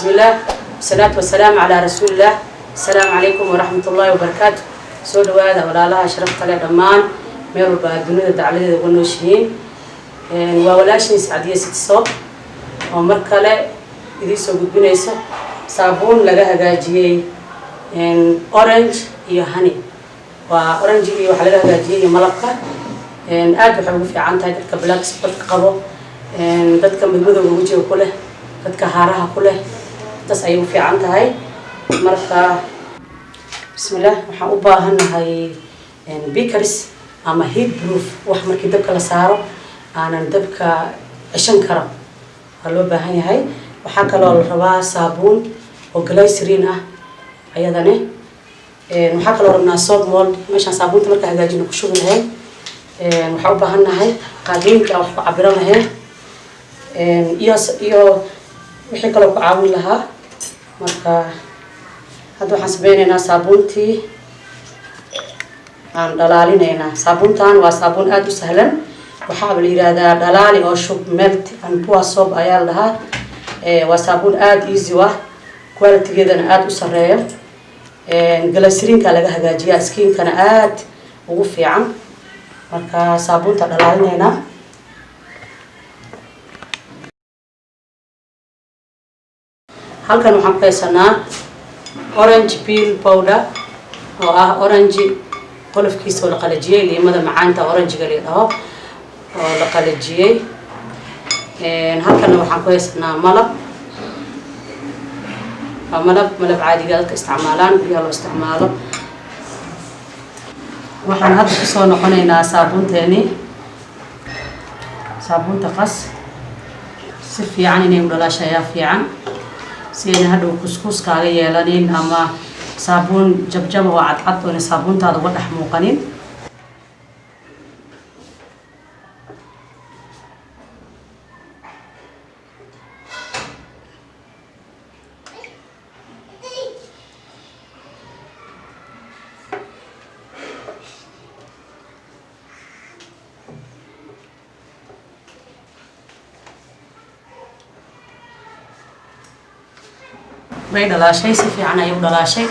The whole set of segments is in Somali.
Bismillaah, wasalaatu wasalaamu calaa rasuulillaah. Asalaamu calaykum waraxmat ullaahi wabarakaatu. Soo dhawaada, walaalaha sharafta leh, dhammaan meel walba aad dunida dacladeeda uga nooshihiin. Waa walaashiin Sacdiye Sitisob oo mar kale idiin soo gudbinayso saabuun laga hagaajiyey orange iyo honey. Waa orange iyo waxaa laga hagaajiyey iyo malabka. Aad waxay ugu fiican tahay dadka black spotka qabo, dadka madmadowga wejiga ku leh, dadka haaraha ku leh, taas ayay u fiican tahay. Marka bismillah, waxaan u baahannahay beakers ama heat proof, wax markii dabka la saaro aanan dabka ceshan karo waa loo baahan yahay. Waxaa kaloo la rabaa saabuun oo glycerin ah ayadane. Waxaa kaloo rabnaa soap mold, meeshaan saabuunta marka hagaajino ku shubi lahayn. Waxaa u baahan nahay qaadooyinka wax ku cabiran lahayn iyo wixii kaloo ku caawin lahaa. Marka hadda waxaan sameyneynaa saabuuntii aan dhalaalinaynaa. Saabuuntan waa saabuun aada u sahlan. Waxaaba la yihahdaa dhalaali oo shub, melt and pour soap ayaa la dhahaa. Waa saabuun aada easy u ah, qualitygeedana aada u sareeyo. Glycerinka laga hagaajiyaa, skinkana aada ugu fiican. Marka saabuunta dhalaalinaynaa. Halkan waxaan ku haysanaa orange peel powder, oo ah orange qolofkiisa oo la qalajiyey, liimada macaanta orangiga la dhaho oo la qalajiyey. Halkana waxaan ku haysanaa malab. Waa malab, malab caadiga dadka isticmaalaan, guryaha loo isticmaalo. Waxaan hadda kusoo noqonaynaa saabuunteeni. Saabuunta qas si fiican inay u dhalaasha ayaa fiican, si ayna hadhow kuskuus kaaga yeelanin ama saabuun jabjaba oo cadcad oona saabuuntaada uga dhex muuqanin. Way dhalaashay, si fiican ayay u dhalaashay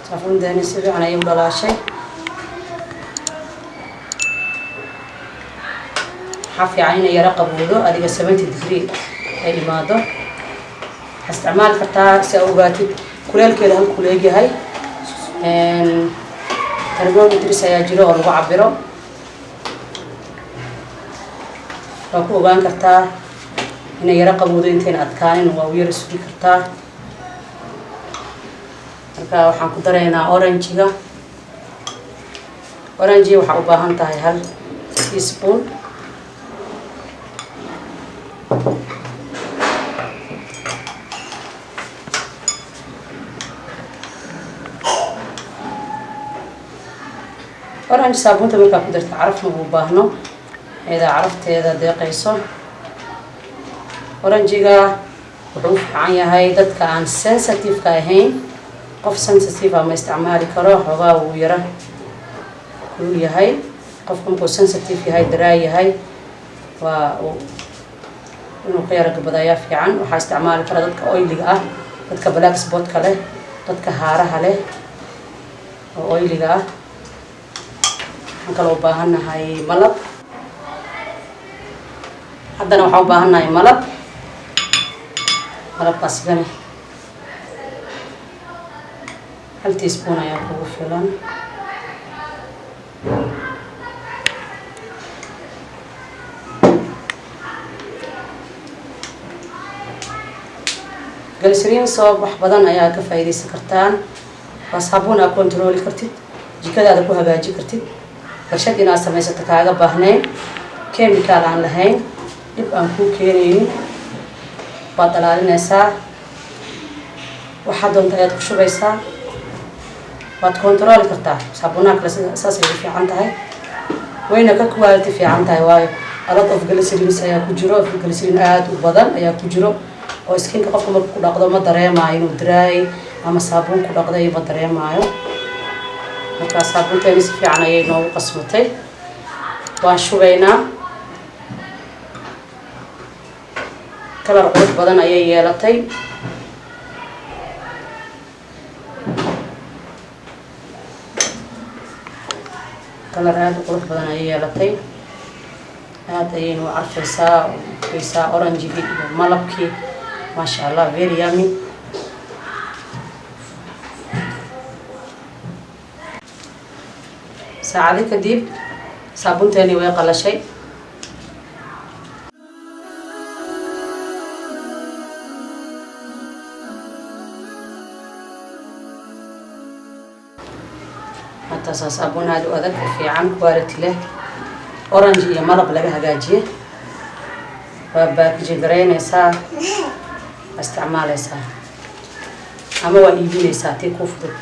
saabuunteeni, si fiican ayay u dhalaashay. Waxaa fiican inay yaro qabowdo, adiga 70 degree ay imaado. Waxaa isticmaali kartaa si aa ogaatid kuleelkeeda halkuu leegyahay. Thermometers ayaa jiro oo lagu cabiro, waa ku ogaan kartaa inay yaro qabowdo intayna adkaanin. Waa u yaro sugi kartaa. Marka waxaan ku daraynaa orange-ga. Orange waxaa u baahan tahay hal teaspoon. Orange saabuunta markaa ku darta, caraf ma uu baahno, eedaa carafteeda deeqayso. Orange-ga wuxuu u fiican yahay dadka aan sensitive-ka ahayn. Qof sensitive ah ma isticmaali karo, xoogaa wuu yaro kulul yahay. Qofka markuu sensitive yahay, daraa yahay, waa inuu ka yaro gabado ayaa fiican. Waxaa isticmaali kara dadka oily-ga ah, dadka black spotka leh, dadka haaraha leh oo oily-ga ah. Waxaan kaloo u baahannahay malab. Haddana waxaan u baahannahay malab. Malabkaas gani hal teaspoon ayaa kugu filan. Glycerin soap wax badan ayaa ka faa'iidaysan kartaan. Waa saabuun aad controli kartid, jikadaada ku hagaaji kartid, warshad inaad samaysato kaaga baahnayn, chemical aan lahayn, dhib aan kuu keenaynin. Waad dhalaalinaysaa, waxaa doonta ayaad ku shubaysaa, waad controli kartaa. Saabuunaha kale saasay ugu fiican tahay, wayna ka quality fiican tahay, waayo a lot of glycerins ayaa ku jiro. Glycerin aada u badan ayaa ku jiro oo skinka qofka marku ku dhaqdo ma dareemaayo inuu dry ama saabuun ku dhaqday, ma dareemaayo. Markaa saabuunteeni si fiican ayay noogu qasmatay. Waan shubaynaa. Color qurux badan ayay yeelatay. Color aada u qurux badan ayay yeelatay, aada ayayna u carfaysaa, ufaysaa orangegii iyo malabkii. Maasha Allah, very yummy. Saacado kadib saabuunteeni way qalashay. Mataasaa saabuun aada u adag oo fiican, quality leh, orange iyo malab laga hagaajiye. Waa package garaynaysaa, waa isticmaaleysaa ama waa iibinaysaa, tii ku fudud.